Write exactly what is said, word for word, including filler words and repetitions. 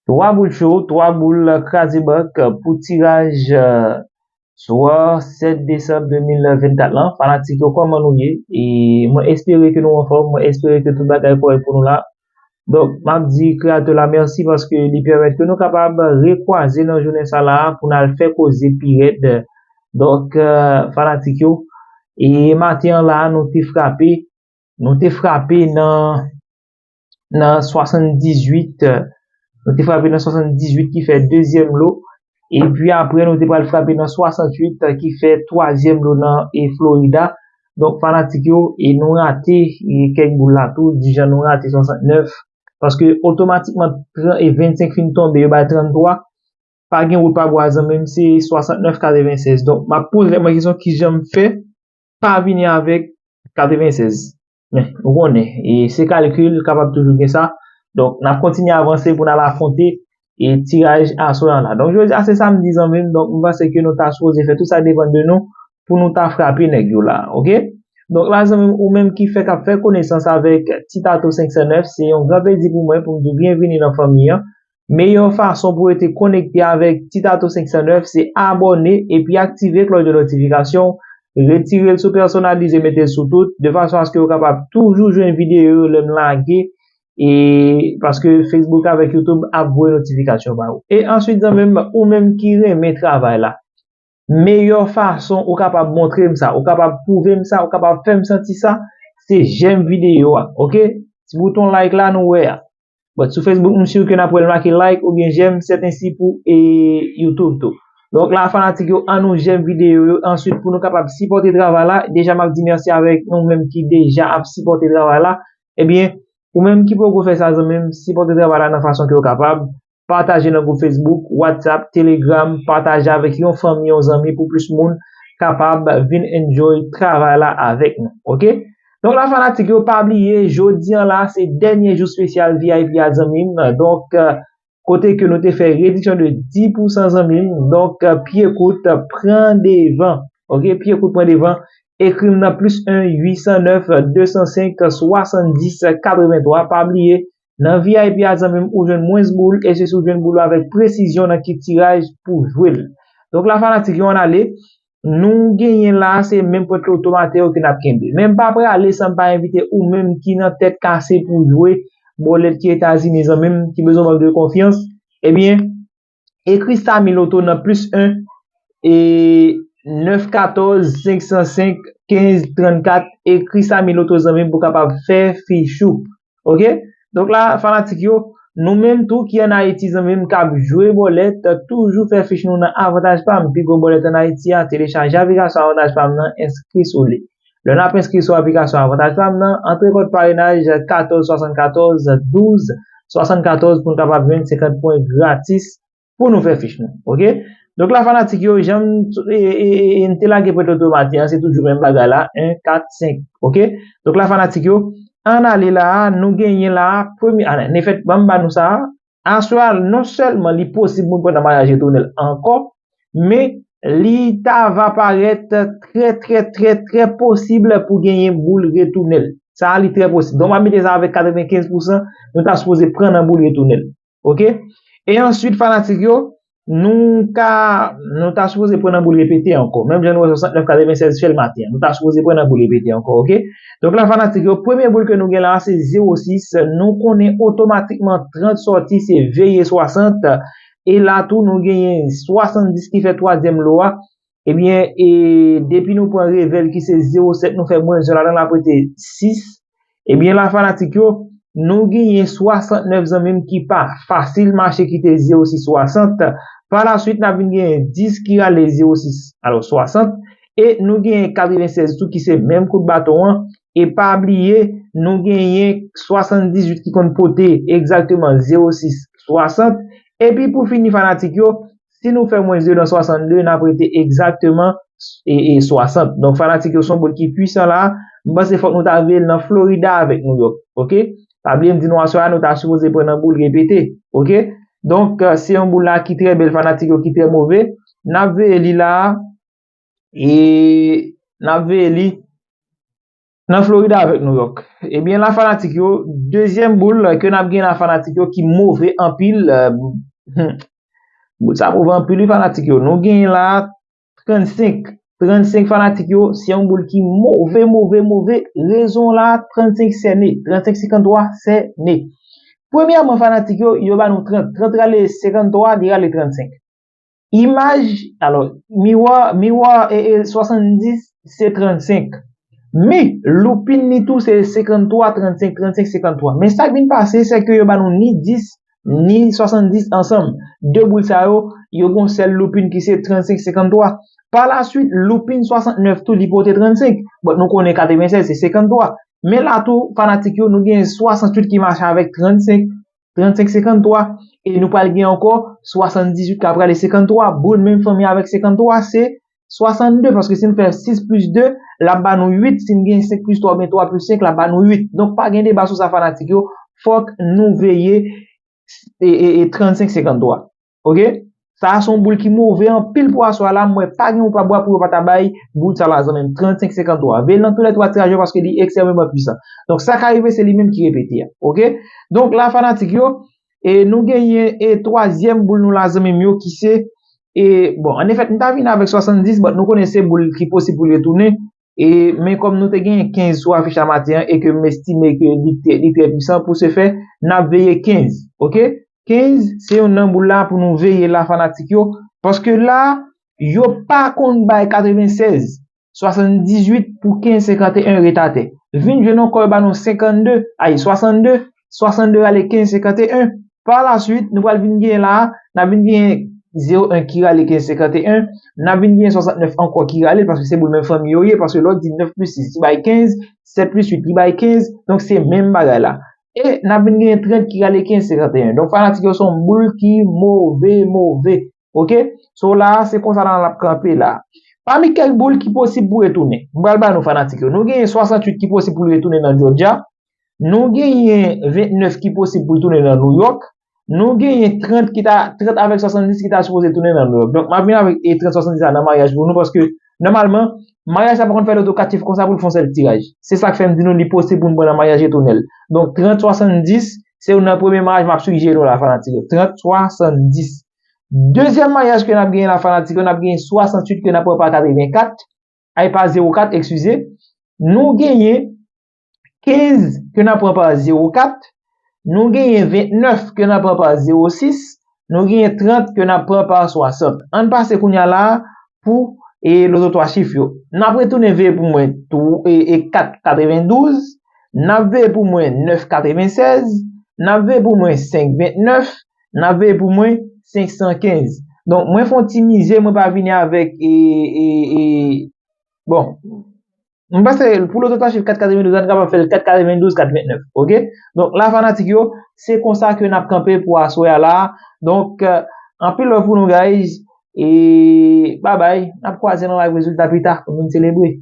Twa boul cho, twa boul kraze bank pou tiraj, euh, swa sèt desanm de mil vennkat lan. Fanatik yo, kòman nou ye? E mwen espere ke nou anfòm, mwen espere ke tout bagay kòrèk pou nou la. Donk, m ap di Kreyatè la mèsi paske li pèmèt ke nou kapab rekwaze nan jounen sa la pou n al fè koze pi rèd. Donk, euh, fanatik yo, e maten an la, nou te frape, nou te frape nan, nan swasanndizuit, nou te frape nan swasanndizuit ki fè dezyèm lo, epi apre nou te pral frape nan swasanntuit ki fè twazyèm lo nan e Florida. Donk, fanatik yo, e nou rate e kèk boul la tou, di jan nou rate swasantnèf, paske otomatikman tran- e vennsenk fin tonbe, yo bay tranntwa, pa gen wout pa bwa zanmi m, se swasantnèf katrevennsèz. Donk, m ap poze mwen kesyon kijan m fè pa vini avèk katrevennsèz. Men, ou konnen, e se kalkil, kapab toujou gen sa. Donk, n ap kontinye avanse pou n al afwonte e tiraj aswè an la. Donk, jodi a se samdi zanmi m, donk m panse ke nou ta sipoze fè tout sa depann de nou pou nou ta frape nèg yo la, oke? Donk, la zanmi m, ou menm ki fèk ap fè konesans avèk Titato senk san nèf, se yon gran plezi pou mwen pou m di w byenvini nan fanmi an. Meyè fason pou rete konekte avèk Titato senk san nèf se abòne epi aktive klòch de notifikasyon, retire l sou pèsonalize, mete l sou tout, de fason aske w kapab toujou jwenn videyo yo lè m lage, e paske Facebook avèk YouTube ap voye notifikasyon ba ou. E answit, zanmi m, ou menm ki renmen travay la, meyè fason ou kapab montre m sa, ou kapab pwouve m sa, ou kapab fè m santi sa, se jèm videyo a, oke? Ti bouton like la nou wè a. But sou Facebook, m si ke n ap wè l make like oubyen jèm, sètensi pou e YouTube tou. Donk la, fanatik yo, an nou jèm videyo yo, answit pou nou kapab sipòte travay la. Deja, m ap di mèsi avèk nou menm ki deja ap sipòte travay la. Ebyen, ou menm ki poko fè sa, zanmi m, sipòte travay la nan fason ke w kapab. Pataje nan gwoup Facebook, WhatsApp, Telegram, pataje avèk yon fanmi, yon zanmi pou plis moun kapab vin enjoy travay la avèk nou, oke? Donk la, fanatik yo, pa bliye, jodi an la, se dènye jou espesyal V I P a, zanmi m. Donk, euh, kote ke nou te fè rediksyon de dis pousan, zanmi m. Donk, euh, Pye Kout pran devan. Oke, Pye Kout pran devan. Ekri m nan plis en uit san nèf de san senk swasanndis katrevenntwa. Pa bliye, nan V I P a, zanmi m, ou jwenn mwens boul, e se si w jwenn boul la avèk presizyon nan ki tiraj pou jwe l. Donk la, fanatik yo, ann ale. Nou genyen la, se menm pwent loto maten yo ke n ap kenbe. Men m pa prale san m pa envite ou menm ki nan tèt kase pou jwe bòlèt ki Etazini, zanmi m, ki bezwen bank de konfyans. Ebyen, ekri Samy Loto nan plis en e nèf katòz senk san senk kenz trannkat. Ekri Samy Loto, zanmi m, pou w kapab fè fich ou. Oke? Donk la, fanatik yo, nou menm tou ki ann Ayiti, zanmi m, k ap jwe bòlèt, toujou fè fich nou nan Avantaj Pam, pi gwo bòlèt ann Ayiti a. Telechaje aplikasyon Avantaj Pam nan, enskri sou li. Lè n ap enskri sou aplikasyon Avantaj Pam nan, antre kòd parenaj katòz swasannkatòz douz swasannkatòz pou n kapab jwenn senkant pwen gratis pou nou fè fich nou, oke? Donk la, fanatik yo, jan m, e, e, e, e, m te lage pwent loto maten an, se toujou menm bagay la, en, kat, senk, oke? Donk la, fanatik yo, ann ale la a, nou genyen la a, premye, a, anfèt, ban m ba nou sa a, aswè a, non sèlman li posib moun pran nan maryaj retounen l ankò, men li ta va parèt trè, trè, trè, trè posib pou genyen boul retounen l. Sa a, li trè posib. Donk, m ap mete sa avèk katrevenkenz pousan, nou ta sipoze pran nan boul retounen l. Oke? E answit, fanatik yo, nou ka, nou ta sipoze pran nan boul repete ankò. Menm jan nou wè swasantnèf katrevennsèz fè l maten an, nou ta sipoze pran nan boul repete ankò, oke? Donk la, fanatik yo, premye boul ke nou gen la a, se zewo sis. Nou konnen otomatikman trant sòti, se veye swasant. E la tou, nou genyen swasanndis ki fè twazyèm lo a. Ebyen, e depi nou pran revè l ki se zewo sèt, nou fè mwens yon ladan l ap rete sis. Ebyen, la, fanatik yo, nou genyen swasantnèf, zanmi m, ki pa fasil mache kite zewo sis swasant. Pa la swit, n ap vin genyen dis ki rale zewo sis, alò swasant. E nou genyen katrevennsèz tou ki se menm kout baton an. E pa bliye, nou genyen swasanndizuit ki konn pote egzakteman zewo sis swasant. Epi pou fini, fanatik yo, si nou fè mwens de nan swasannde, n ap rete egzakteman e, e swasant. Donk, fanatik yo, se yon boul ki pwisan la. M panse fòk nou ta veye l nan Florida avèk Nouyòk, oke? Pa bliye m di nou aswè a, nou ta sipoze pran nan boul repete, oke? Donk, se yon boul la ki trè bèl, fanatik yo, ki trè move. N ap veye li la a. E n ap veye li. nan Florida avèk New York. Ebyen, la fanatik yo, dezyèm boul ke n ap gen la fanatik yo ki move anpil. Boul sa move anpil, wi, fanatik yo. Nou gen la trannsenk. Trannsenk fanatik yo, se yon boul ki move, move, move. Rezon la, trannsenk sène. Trannsenk senkantwa sène. Premyèman, fanatik yo, yo ba nou trant. Trant rale senkantwa, li rale trannsenk. Imaj, alò, miwa, miwa e, e swasanndis se trannsenk. Men, loupin li tou se senkantwa, trannsenk, trannsenk, senkantwa. Men sa k vin pase, se ke yo ba nou ni dis, ni swasanndis ansanm. De boul sa yo, yo gon sèl loupin ki se trannsenk, senkantwa. Pa la swit, loupin swasantnèf tou, li pote trannsenk. Bon, nou konnen katrevennsèz se senkantwa. Men la tou, fanatik yo, nou gen swasantwit ki mache avèk trannsenk, trannsenk, senkantwa. E nou pral gen ankò swasanndizwit k ap rale senkantwa. Boul menm fanmi avèk senkantwa, se swasannde, paske si n fè sis plis de, l ap ba nou uit. Si n gen senk plis twa oubyen twa plis senk, l ap ba nou uit. Donk, pa gen deba sou sa, fanatik yo. Fòk nou veye e, e, e trannsenk senkantwa. Oke? Sa a se yon boul ki move anpil pou aswè a la. M wè pa gen yon pa bwa pou yo pa ta bay boul sa la, zanmi m. Trannsenk senkantwa. Veye l nan tou lè twa tiraj yo paske li ekstrèmeman pwisan. Donk, sa ka rive, se li menm ki repete a. Oke? Donk, la, fanatik yo, e nou genyen e twazyèm boul nou la, zanmi m yo, ki se, e, bon, annefèt, m ta vin avèk swasanndis, but nou konnen se boul ki posib pou l retounen. E, men kòm nou te genyen kenz sou afich la maten an e ke m estime ke li trè, li trè pwisan pou se fè, n ap veye kenz, oke? Kenz, se youn nan boul la pou nou veye la, fanatik yo, paske la, yo pa konn bay katrevennsèz, swasanndizwit pou kenz senkanteyen ret atè. Vin jwenn ankò, yo ba nou senkannde, ay, swasanndde, swasanndde rale kenz senkanteyen. Pa la swit, nou pral vin genyen la, n ap vin genyen zewo en ki rale kenz senkanteyen, n ap vin genyen swasantnèf ankò ki rale, paske se boul menm fanmi yo ye, paske lè w di nèf plis sis, li bay kenz, sèt plis uit, li bay kenz, donk se menm bagay la. E n ap vin genyen trant ki rale kenz senkanteyen. Donk, fanatik yo, se yon boul ki move, move. Oke? So la, se konsa la l ap kanpe la. Pami kèk boul ki posib pou retounen, m pral ba nou, fanatik yo. Nou genyen swasantwit ki posib pou l retounen nan Georgia. Nou genyen ventnèf ki posib pou l tounen nan New York. Nou genyen trant ki ta, trant avèk swasanndis ki ta sipoze tounen nan New York. Donk, m ap vin avèk, e, trant swasanndis la nan maryaj pou nou, paske, nòmalman, maryaj la pa konn fè loto kat chif konsa pou l fè yon sèl tiraj. Se sa k fè m di nou li posib pou n pran nan maryaj retounen l. Donk, trant swasanndis, se youn nan premye maryaj m ap sijere nou la, fanatik yo. Trant swasanndis. Dezyèm maryaj ke n ap genyen la, fanatik yo, n ap genyen swasantwit ke n ap pran pa katrevenkat, ay, pa zewo kat, eskize. Nou genyen kenz ke n ap pran pa zewo kat, nou genyen ventnèf ke n ap pran pa zewo sis, nou genyen trant ke n ap pran pa swasant. Ann pase kounye a la pou, e, loto twa chif yo. N ap retounen veye pou mwen tou, e, e kat katrevendouz, n ap veye pou mwen nèf katrevennsèz, n ap veye pou mwen senk ventnèf, n ap veye pou mwen senk san kenz. Donk, mwen fè yon ti mize, mwen pa vini avèk, e, e, e, bon, m panse pou loto twa chif kat katrevendouz la, n kapab fè l kat katrevendouz, kat ventnèf, oke? Donk, la, fanatik yo, se konsa ke n ap kanpe pou aswè a la. Donk, euh, anpil love pou nou, guys. E, bye bye. N ap kwaze nan live rezilta pita pou nou selebre.